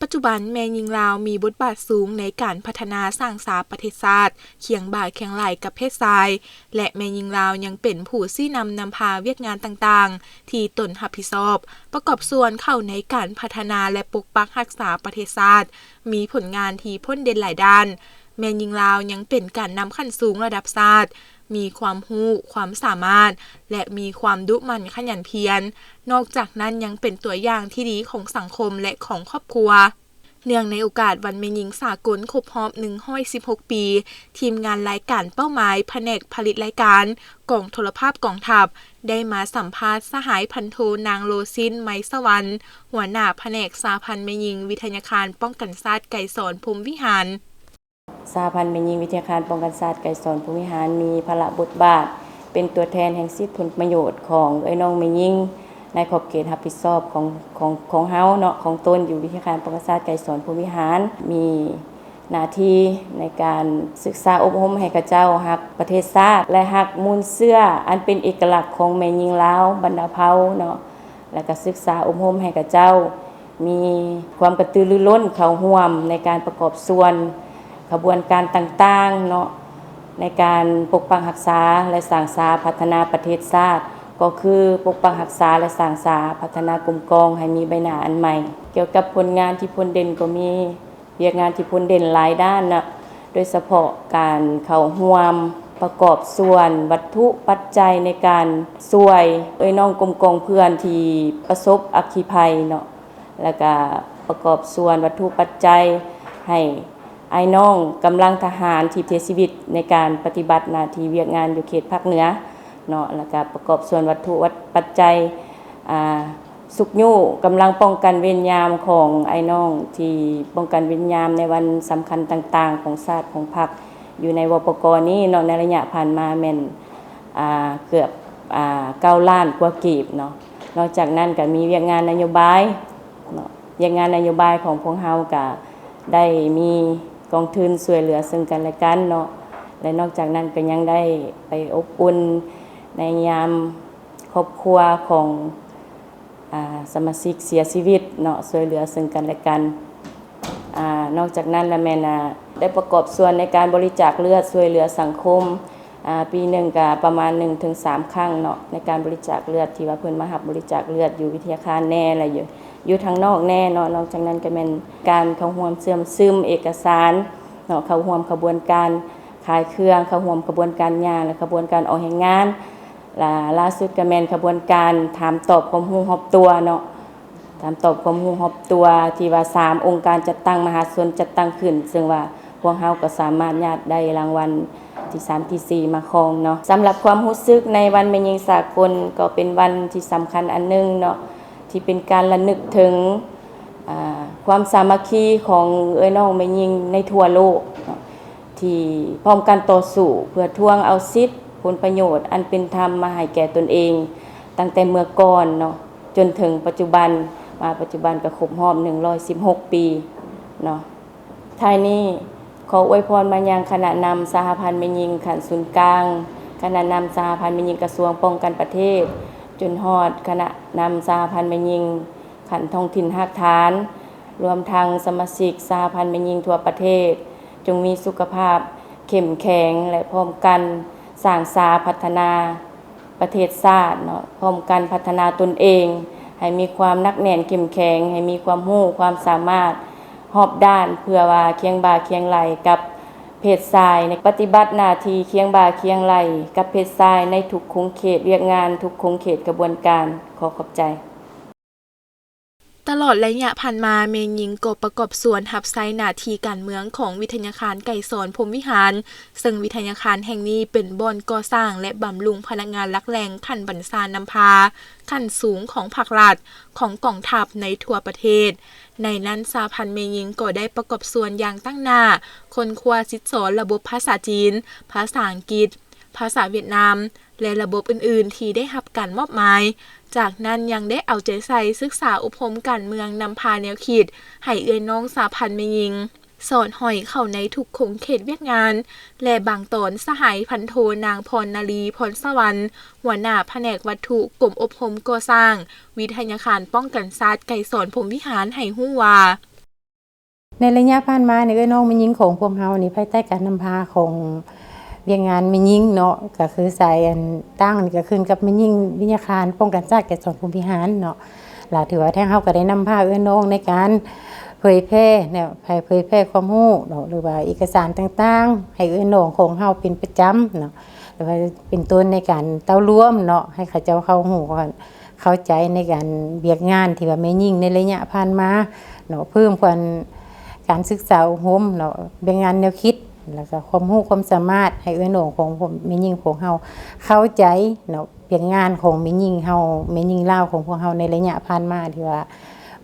ປັດຈຸບັນ, ແມ່ຍິງລາວມີບົດບາດສູງໃນການພັດທະນາສ້າງສາປະເທດຊາດ, ຄຽງບ່າຄຽງໄຫຼ່ກັບເພດຊາຍ ແລະ ແມ່ຍິງລາວຍັງເປັນຜູ້ຊີ້ນຳນຳພາວຽກງານຕ່າງໆ ທີ່ຕົນຮັບຜິດຊອບ, ປະກອບສ່ວນເຂົ້າໃນການພັດທະນາ ແລະ ປົກປັກຮັກສາປະເທດຊາດ, ມີຜົນງານທີ່ພົ້ນເດັ່ນຫຼາຍດ້ານ. ແມ່ຍິງລາວຍັງເປັນການນຳຂັ້ນສູງລະດັບຊາດ, ມີຄວາມຮູ້, ຄວາມສາມາດ ແລະ ມີຄວາມດຸໝັ່ນຂະຫຍັນພຽນ. ນອກຈາກນັ້ນຍັງເປັນຕົວຢ່າງທີ່ດີຂອງສັງຄົມ ແລະ ຂອງຄອບຄົວ. ເນື່ອງໃນໂອກາດວັນແມ່ຍິງສາກົນຄົບຮອບໜຶ່ງຮ້ອຍສິບຫົກປີ, ທີມງານລາຍການເປົ້າໝາຍ ພະແນກຜະລິດລາຍການ ກອງໂທລະພາບກອງທັບ ໄດ້ມາສຳພາດສະຫາຍພັນໂທ ນາງ ໂລຊິນ ໄມສະຫວັນ ຫົວໜ້າພະແນກສະຫະພັນແມ່ຍິງວິທະຍາຄານປ້ອງກັນຊາດໄກສອນ ພົມວິຫານ. ສະຫະພັນແມ່ຍິງວິທະຍາຄານປ້ອງກັນຊາດໄກສອນ ພົມວິຫານ ມີພາລະບົດບາດເປັນຕົວແທນແຫ່ງສິດຜົນປະໂຫຍດຂອງເອື້ອຍນ້ອງແມ່ຍິງ ໃນຂອບເຂດຮັບຜິດຊອບຂອງ ຂອງ ຂອງເຮົາເນາະ, ຂອງຕົນຢູ່ວິທະຍາຄານປ້ອງກັນຊາດໄກສອນ ພົມວິຫານ ມີໜ້າທີ່ໃນການສຶກສາອົບຮົມໃຫ້ເຂົາເຈົ້າຮັກປະເທດຊາດ ແລະ ຮັກມູນເຊື້ອອັນເປັນເອກະລັກຂອງແມ່ຍິງລາວບັນດາເຜົ່າເນາະ. ແລ້ວກໍສຶກສາອົບຮົມໃຫ້ເຂົາເຈົ້າມີຄວາມກະຕືລືລົ້ນເຂົ້າຮ່ວມໃນການປະກອບສ່ວນຂະບວນການຕ່າງໆເນາະ ໃນການປົກປັກຮັກສາ ແລະ ສ້າງສາພັດທະນາປະເທດຊາດ, ກໍຄືປົກປັກຮັກສາ ແລະ ສ້າງສາພັດທະນາກົມກອງໃຫ້ມີໃບໜ້າອັນໃໝ່. ກ່ຽວກັບຜົນງານທີ່ພົ້ນເດັ່ນກໍມີ ວຽກງານທີ່ພົ້ນເດັ່ນຫຼາຍດ້ານນະ, ໂດຍສະເພາະການເຂົ້າຮ່ວມປະກອບສ່ວນວັດຖຸປັດໄຈໃນການຊ່ວຍເອື້ອຍນ້ອງກົມກອງເພື່ອນທີ່ປະສົບອັກຄີໄພເນາະ, ແລ້ວກະປະກອບສ່ວນວັດຖຸປັດໄຈໃຫ້ອ້າຍນ້ອງກຳລັງທະຫານທີ່ເສຍຊີວິດໃນການປະຕິບັດໜ້າທີ່ວຽກງານຢູ່ເຂດພາກເໜືອເນາະ, ແລ້ວກະປະກອບສ່ວນວັດຖຸປັດໄຈ ອ່າ ຊຸກຍູ້ກຳລັງປ້ອງກັນເວນຍາມຂອງອ້າຍນ້ອງທີ່ປ້ອງກັນເວນຍາມໃນວັນສຳຄັນຕ່າງໆຂອງຊາດຂອງພັກ ຢູ່ໃນ ວປກ ນີ້ເນາະ, ໃນໄລຍະຜ່ານມາແມ່ນ ອ່າ ເກືອບ ອ່າ ເກົ້າລ້ານກວ່າກີບເນາະ. ນອກຈາກນັ້ນກໍມີວຽກງານນະໂຍບາຍເນາະ, ວຽກງານນະໂຍບາຍຂອງພວກເຮົາກໍໄດ້ມີກອງທຶນຊ່ວຍເຫຼືອເຊິ່ງກັນແລະກັນເນາະ, ແລະ ນອກຈາກນັ້ນກໍຍັງໄດ້ໄປອົບອຸ່ນໃນຍາມຄອບຄົວຂອງ ອ່າ ສະມາຊິກເສຍຊີວິດເນາະ, ຊ່ວຍເຫຼືອເຊິ່ງກັນແລະກັນ. ອ່າ ນອກຈາກນັ້ນລະແມ່ນ ອ່າ ໄດ້ປະກອບສ່ວນໃນການບໍລິຈາກເລືອດຊ່ວຍເຫຼືອສັງຄົມ, ອ່າ ປີໜຶ່ງກະປະມານໜຶ່ງເຖິງສາມຄັ້ງເນາະ, ໃນການບໍລິຈາກເລືອດທີ່ວ່າເພິ່ນມາຮັບບໍລິຈາກເລືອດຢູ່ວິທະຍາຄານແດ່ ແລະ ຢູ່ ຢູ່ທາງນອກແດ່ເນາະ. ນອກຈາກນັ້ນກະແມ່ນການເຂົ້າຮ່ວມເຊື່ອມຊຶມເອກະສານເນາະ, ເຂົ້າຮ່ວມຂະບວນການຂາຍເຄື່ອງ, ເຂົ້າຮ່ວມຂະບວນການຫຍ້າ ແລະ ຂະບວນການອອກແຮງງານ. ລະ ລ່າສຸດກະແມ່ນຂະບວນການຖາມຕອບຄວາມຮູ້ຮອບຕົວເນາະ, ຖາມຕອບຄວາມຮູ້ຮອບຕົວທີ່ວ່າສາມອົງການຈັດຕັ້ງມະຫາຊົນຈັດຕັ້ງຂຶ້ນ, ເຊິ່ງວ່າພວກເຮົາກໍສາມາດຍາດໄດ້ລາງວັນທີສາມ ທີສີ່ມາຄອງເນາະ. ສຳລັບຄວາມຮູ້ສຶກໃນວັນແມ່ຍິງສາກົນ ກໍເປັນວັນທີ່ສຳຄັນອັນໜຶ່ງເນາະ, ທີ່ເປັນການລະນຶກເຖິງ ອ່າ ຄວາມສາມັກຄີຂອງເອື້ອຍນ້ອງແມ່ຍິງໃນທົ່ວໂລກເນາະ ທີ່ພ້ອມກັນຕໍ່ສູ້ເພື່ອທວງເອົາສິດຜົນປະໂຫຍດອັນເປັນທຳມາໃຫ້ແກ່ຕົນເອງ ຕັ້ງແຕ່ເມື່ອກ່ອນເນາະ ຈົນເຖິງປັດຈຸບັນ, ມາປັດຈຸບັນກໍຄົບຮອບໜຶ່ງຮ້ອຍສິບຫົກປີເນາະ. ທ້າຍນີ້ ຂໍອວຍພອນມາຍັງຄະນະນຳສະຫະພັນແມ່ຍິງຂັ້ນສູນກາງ, ຄະນະນຳສະຫະພັນແມ່ຍິງກະຊວງປ້ອງກັນປະເທດ, ຈົນຮອດຄະນະນຳສະຫະພັນແມ່ຍິງຂັ້ນທ້ອງຖິ່ນຮາກຖານ, ລວມທັງສະມາຊິກສະຫະພັນແມ່ຍິງທົ່ວປະເທດ, ຈົ່ງມີສຸຂະພາບເຂັ້ມແຂງ ແລະ ພ້ອມກັນສ້າງສາພັດທະນາ ປະເທດຊາດເນາະ, ພ້ອມກັນພັດທະນາຕົນເອງໃຫ້ມີຄວາມໜັກແໜ້ນເຂັ້ມແຂງ, ໃຫ້ມີຄວາມຮູ້ຄວາມສາມາດຮອບດ້ານ ເພື່ອວ່າຄຽງບ່າຄຽງໄຫຼ່ກັບເພດຊາຍ, ໃນປະຕິບັດໜ້າທີ່ຄຽງບ່າຄຽງໄຫຼ່ກັບເພດຊາຍໃນທຸກຂົງເຂດວຽກງານ, ທຸກຂົງເຂດຂະບວນການ. ຂໍຂອບໃຈ. ຕະຫຼອດໄລຍະຜ່ານມາ, ແມ່ຍິງກໍປະກອບສ່ວນຮັບໃຊ້ໜ້າທີ່ການເມືອງຂອງວິທະຍາຄານໄກສອນ ພົມວິຫານ, ເຊິ່ງວິທະຍາຄານແຫ່ງນີ້ເປັນບ່ອນກໍ່ສ້າງ ແລະ ບຳລຸງພະນັກງານຫຼັກແຫຼ່ງຂັ້ນບັນຊານຳພາຂັ້ນສູງຂອງພາກລັດ, ຂອງກອງທັບໃນທົ່ວປະເທດ. ໃນນັ້ນ, ສະຫະພັນແມ່ຍິງກໍໄດ້ປະກອບສ່ວນຢ່າງຕັ້ງໜ້າຄົ້ນຄວ້າສິດສອນລະບົບພາສາຈີນ, ພາສາອັງກິດ, ພາສາຫວຽດນາມ ແລະ ລະບົບອື່ນໆທີ່ໄດ້ຮັບການມອບໝາຍ. ຈາກນັ້ນຍັງໄດ້ເອົາໃຈໃສ່ສຶກສາອົບຮົມການເມືອງນຳພາແນວຄິດໃຫ້ເອື້ອຍນ້ອງສະຫະພັນແມ່ຍິງ ສອດຫ້ອຍເຂົ້າໃນທຸກຂົງເຂດວຽກງານ ແລະ ບາງຕອນສະຫາຍພັນໂທ ນາງ ພອນນາລີ ພອນສະຫວັນ ຫົວໜ້າພະແນກວັດຖຸ ກົມອົບຮົມກໍ່ສ້າງ ວິທະຍາຄານປ້ອງກັນຊາດໄກສອນ ພົມວິຫານ ໃຫ້ຮູ້ວ່າ ໃນໄລຍະຜ່ານມານີ້ ເອື້ອຍນ້ອງແມ່ຍິງຂອງພວກເຮົານີ້ ພາຍໃຕ້ການນຳພາຂອງວຽກງານແມ່ຍິງເນາະ ກໍຄືສາຍອັນຕັ້ງນີ້ ກໍຂຶ້ນກັບແມ່ຍິງວິທະຍາຄານປ້ອງກັນຊາດໄກສອນ ພົມວິຫານເນາະ ລະຖືວ່າທາງເຮົາກໍໄດ້ນຳພາເອື້ອຍນ້ອງໃນການເຜີຍແຜ່ແນວ ໃຫ້ເຜີຍແຜ່ຄວາມຮູ້ເນາະ ຫຼືວ່າເອກະສານຕ່າງໆ ໃຫ້ເອື້ອຍນ້ອງຂອງເຮົາເປັນປະຈຳເນາະ ຫຼືວ່າເປັນຕົ້ນໃນການເຕົ້າລວມເນາະ ໃຫ້ເຂົາເຈົ້າເຂົ້າຮູ້ ເຂົ້າໃຈໃນການວຽກງານທີ່ວ່າແມ່ຍິງໃນໄລຍະຜ່ານມາເນາະ ເພີ່ມຄວາມການສຶກສາອົບຮົມເນາະ ວຽກງານແນວຄິດ ແລ້ວກໍຄວາມຮູ້ຄວາມສາມາດ ໃຫ້ເອື້ອຍນ້ອງຂອງພວກແມ່ຍິງພວກເຮົາເຂົ້າໃຈເນາະ ວຽກງານຂອງແມ່ຍິງເຮົາ ແມ່ຍິງລາວຂອງພວກເຮົາໃນໄລຍະຜ່ານມາ ທີ່ວ່າ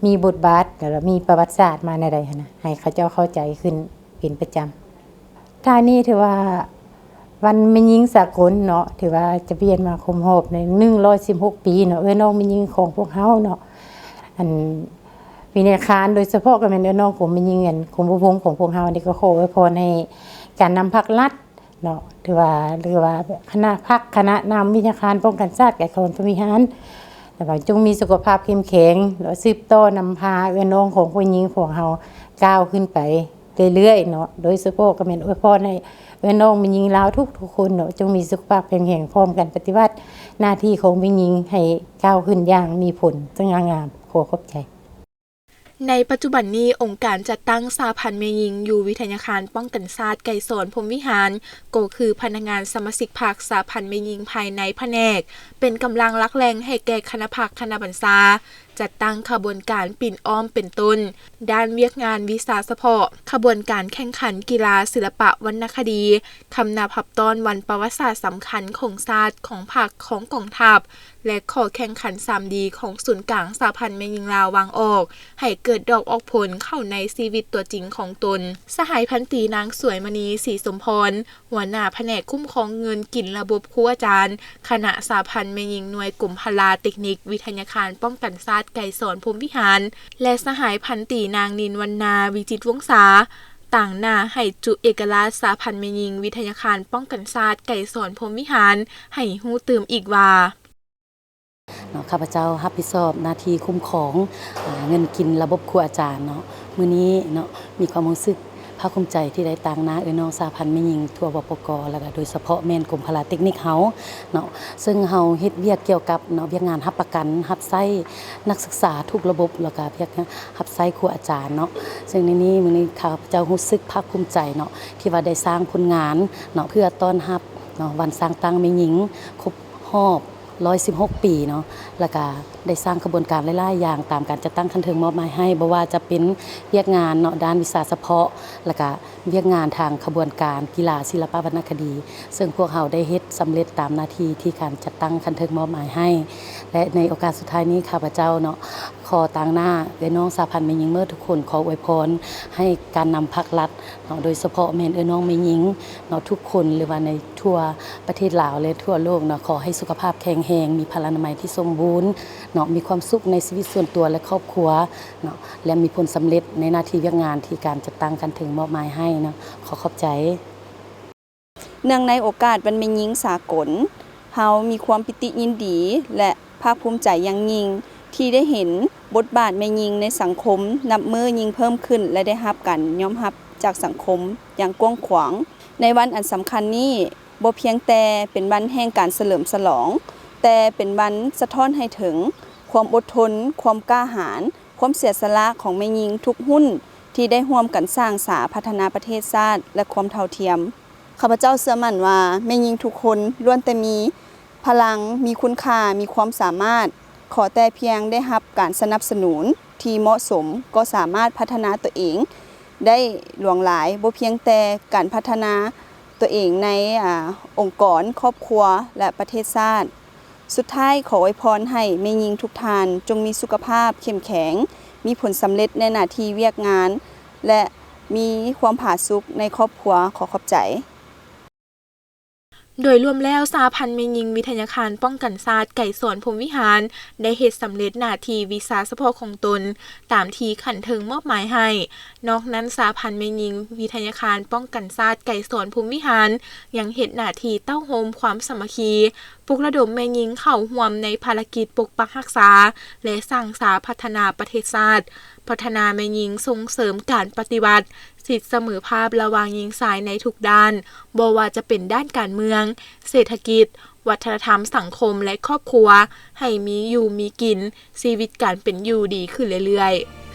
ມີບົດບາດ ແລ້ວກໍມີປະຫວັດສາດມາແນວໃດຫັ້ນນະ ໃຫ້ເຂົາເຈົ້າເຂົ້າໃຈຂຶ້ນເປັນປະຈຳ. ທ້າຍນີ້ຖືວ່າວັນແມ່ຍິງສາກົນເນາະ ຖືວ່າຈະປ່ຽນມາຄົບຮອບໃນໜຶ່ງຮ້ອຍສິບຫົກປີເນາະ ເອື້ອຍນ້ອງແມ່ຍິງຂອງພວກເຮົາເນາະ ອັນວິທະຍາຄານ ໂດຍສະເພາະກໍແມ່ນເອື້ອຍນ້ອງກົມແມ່ຍິງ ອັນກົມອົບຮົມຂອງພວກເຮົານີ້ ກໍຂໍອວຍພອນໃຫ້ການນຳພັກລັດເນາະ ຖືວ່າ ຫຼືວ່າຄະນະພັກ ຄະນະນຳວິທະຍາຄານປ້ອງກັນຊາດໄກສອນ ພົມວິຫານ ແຕ່ວ່າຈົ່ງມີສຸຂະພາບເຂັ້ມແຂງ ແລະ ສືບຕໍ່ນຳພາເອື້ອຍນ້ອງຂອງຜູ້ຍິງຂອງເຮົາກ້າວຂຶ້ນໄປ ເລື້ອຍໆເນາະ ໂດຍສະເພາະກໍແມ່ນອວຍພອນໃຫ້ເອື້ອຍນ້ອງແມ່ຍິງລາວທຸກໆຄົນເນາະ ຈົ່ງມີສຸຂະພາບແຂງແຮງ ພ້ອມກັນປະຕິບັດໜ້າທີ່ຂອງແມ່ຍິງໃຫ້ກ້າວຂຶ້ນຢ່າງມີຜົນສະຫງ່າງາມ. ຂໍຂອບໃຈ. ໃນປັດຈຸບັນນີ້ ອົງການຈັດຕັ້ງສະຫະພັນແມ່ຍິງຢູ່ວິທະຍາຄານປ້ອງກັນຊາດໄກສອນ ພົມວິຫານ ກໍຄືພະນັກງານສະມາຊິກພັກສະຫະພັນແມ່ຍິງພາຍໃນພະແນກ ເປັນກຳລັງຫຼັກແຫຼ່ງໃຫ້ແກ່ຄະນະພັກຄະນະບັນຊາ ຈັດຕັ້ງຂະບວນການປິ່ນອ້ອມເປັນຕົ້ນ ດ້ານວຽກງານວິຊາສະເພາະ, ຂະບວນການແຂ່ງຂັນກິລາ, ສິລະປະວັນນະຄະດີ, ຄຳນັບຮັບຕ້ອນວັນປະຫວັດສາດສຳຄັນຂອງຊາດ, ຂອງພັກ, ຂອງກອງທັບ ແລະ ຂໍ້ແຂ່ງຂັນສາມດີຂອງສູນກາງສະຫະພັນແມ່ຍິງລາວວາງອອກ ໃຫ້ເກີດດອກອອກຜົນເຂົ້າໃນຊີວິດຕົວຈິງຂອງຕົນ. ສະຫາຍພັນຕີນາງສວຍມະນີ ສີສົມພອນ ຫົວໜ້າພະແນກຄຸ້ມຄອງເງິນກິນລະບົບຄູອາຈານ ຄະນະສະຫະພັນແມ່ຍິງໜ່ວຍກົມພະລາເຕັກນິກວິທະຍາຄານປ້ອງກັນຊາດໄກສອນ ພົມວິຫານ ແລະ ສະຫາຍພັນຕີນາງນິນວັນນາ ວິຈິດວົງສາ ຕາງໜ້າໃຫ້ຈຸເອກະລາດສະຫະພັນແມ່ຍິງວິທະຍາຄານປ້ອງກັນຊາດໄກສອນ ພົມວິຫານ ໃຫ້ຮູ້ຕື່ມອີກວ່າ ເນາະ ຂ້າພະເຈົ້າຮັບຜິດຊອບໜ້າທີ່ຄຸ້ມຄອງ ອາ ເງິນກິນລະບົບຄູອາຈານເນາະ. ມື້ນີ້ເນາະ ມີຄວາມຮູ້ສຶກພາກພູມໃຈທີ່ໄດ້ຕາງໜ້າເອື້ອຍນ້ອງສະຫະພັນແມ່ຍິງທົ່ວ ບປກ ແລ້ວກະໂດຍສະເພາະແມ່ນກົມພະລາເຕັກນິກເຮົາເນາະ ເຊິ່ງເຮົາເຮັດວຽກກ່ຽວກັບເນາະ ວຽກງານຮັບປະກັນຮັບໃຊ້ນັກສຶກສາທຸກລະບົບ ແລ້ວກະວຽກຮັບໃຊ້ຄູອາຈານເນາະ. ເຊິ່ງໃນນີ້ ມື້ນີ້ຂ້າພະເຈົ້າຮູ້ສຶກພາກພູມໃຈເນາະ ທີ່ວ່າໄດ້ສ້າງຜົນງານເນາະ ເພື່ອຕ້ອນຮັບເນາະ ວັນສ້າງຕັ້ງແມ່ຍິງຄົບຮອບ ຮ້ອຍສິບຫົກປີເນາະ ແລ້ວກະໄດ້ສ້າງຂະບວນການຫຼາຍໆຢ່າງຕາມການຈັດຕັ້ງຂັ້ນເທິງມອບໝາຍໃຫ້ ບໍ່ວ່າຈະເປັນວຽກງານເນາະ ດ້ານວິຊາສະເພາະ ແລ້ວກະວຽກງານທາງຂະບວນການກິລາ ສິລະປະວັນນະຄະດີ ເຊິ່ງພວກເຮົາໄດ້ເຮັດສຳເລັດຕາມໜ້າທີ່ທີ່ການຈັດຕັ້ງຂັ້ນເທິງມອບໝາຍໃຫ້ ແລະ ໃນໂອກາດສຸດທ້າຍນີ້ ຂ້າພະເຈົ້າເນາະ ຂໍຕາງໜ້າເອື້ອຍນ້ອງສະຫະພັນແມ່ຍິງເໝິດທຸກຄົນ ຂໍອວຍພອນໃຫ້ການນຳພັກລັດເນາະ ໂດຍສະເພາະແມ່ນເອື້ອຍນ້ອງແມ່ຍິງເນາະ ທຸກຄົນ ຫຼືວ່າໃນທົ່ວ ປະເທດລາວ ແລະ ທົ່ວໂລກເນາະ ຂໍໃຫ້ສຸຂະພາບແຂງແຮງ, ມີພະລານາໄມທີ່ສົມບູນເນາະ, ມີຄວາມສຸກໃນຊີວິດສ່ວນຕົວ ແລະ ຄອບຄົວເນາະ ແລະ ມີຜົນສຳເລັດໃນໜ້າທີ່ວຽກງານທີ່ການຈັດຕັ້ງຂັ້ນເທິງມອບໝາຍໃຫ້ເນາະ. ຂໍຂອບໃຈ. ເນື່ອງໃນໂອກາດວັນແມ່ຍິງສາກົນ, ເຮົາມີຄວາມປີຕິຍິນດີ ແລະ ພາກພູມໃຈຢ່າງຍິ່ງ ທີ່ໄດ້ເຫັນບົດບາດແມ່ຍິງໃນສັງຄົມ ນັບມື້ຍິ່ງເພີ່ມຂຶ້ນ ແລະ ໄດ້ຮັບການຍອມຮັບຈາກສັງຄົມຢ່າງກວ້າງຂວາງ. ໃນວັນອັນສຳຄັນນີ້, ບໍ່ພຽງແຕ່ເປັນວັນແຫ່ງການສະເຫຼີມສະຫຼອງ, ແຕ່ເປັນວັນສະທ້ອນໃຫ້ເຖິງຄວາມອົດທົນ, ຄວາມກ້າຫານ, ຄວາມເສຍສະຫຼະຂອງແມ່ຍິງທຸກຮຸ່ນທີ່ໄດ້ຮ່ວມກັນສ້າງສາພັດທະນາປະເທດຊາດ ແລະ ຄວາມເທົ່າທຽມ. ຂ້າພະເຈົ້າເຊື່ອໝັ້ນວ່າ ແມ່ຍິງທຸກຄົນລ້ວນແຕ່ມີພະລັງ, ມີຄຸນຄ່າ, ມີຄວາມສາມາດ, ຂໍແຕ່ພຽງໄດ້ຮັບການສະໜັບສະໜູນທີ່ເໝາະສົມ ກໍສາມາດພັດທະນາຕົວເອງໄດ້ຫຼວງຫຼາຍ, ບໍ່ພຽງແຕ່ການພັດທະນາຕົວເອງໃນ, ອາ, ອົງກອນ, ຄອບຄົວ ແລະ ປະເທດຊາດ. ສຸດທ້າຍ, ຂໍອວຍພອນໃຫ້ແມ່ຍິງທຸກທ່ານ ຈົ່ງມີສຸຂະພາບເຂັ້ມແຂງ, ມີຜົນສຳເລັດໃນໜ້າທີ່ວຽກງານ ແລະ ມີຄວາມຜາສຸກໃນຄອບຄົວ. ຂໍຂອບໃຈ. ໂດຍລວມແລ້ວ, ສະຫະພັນແມ່ຍິງວິທະຍາຄານປ້ອງກັນຊາດໄກສອນ ພົມວິຫານ ໄດ້ເຮັດສຳເລັດໜ້າທີ່ວິຊາສະເພາະຂອງຕົນ ຕາມທີ່ຂັ້ນເທິງມອບໝາຍໃຫ້. ນອກນັ້ນ, ສະຫະພັນແມ່ຍິງວິທະຍາຄານປ້ອງກັນຊາດໄກສອນ ພົມວິຫານ ຍັງເຮັດໜ້າທີ່ເຕົ້າໂຮມຄວາມສາມັກຄີ, ປຸກລະດົມແມ່ຍິງເຂົ້າຮ່ວມໃນພາລະກິດປົກປັກຮັກສາ ແລະ ສ້າງສາພັດທະນາປະເທດຊາດ, ພັດທະນາແມ່ຍິງ, ສົ່ງເສີມການປະຕິວັດສິດສະເໝີພາບລະຫວ່າງຍິງຊາຍໃນທຸກດ້ານ, ບໍ່ວ່າຈະເປັນດ້ານການເມືອງ, ເສດຖະກິດ, ວັດທະນະທຳ, ສັງຄົມ ແລະ ຄອບຄົວ, ໃຫ້ມີຢູ່ມີກິນ, ຊີວິດການເປັນຢູ່ດີຂຶ້ນເລື້ອຍໆ.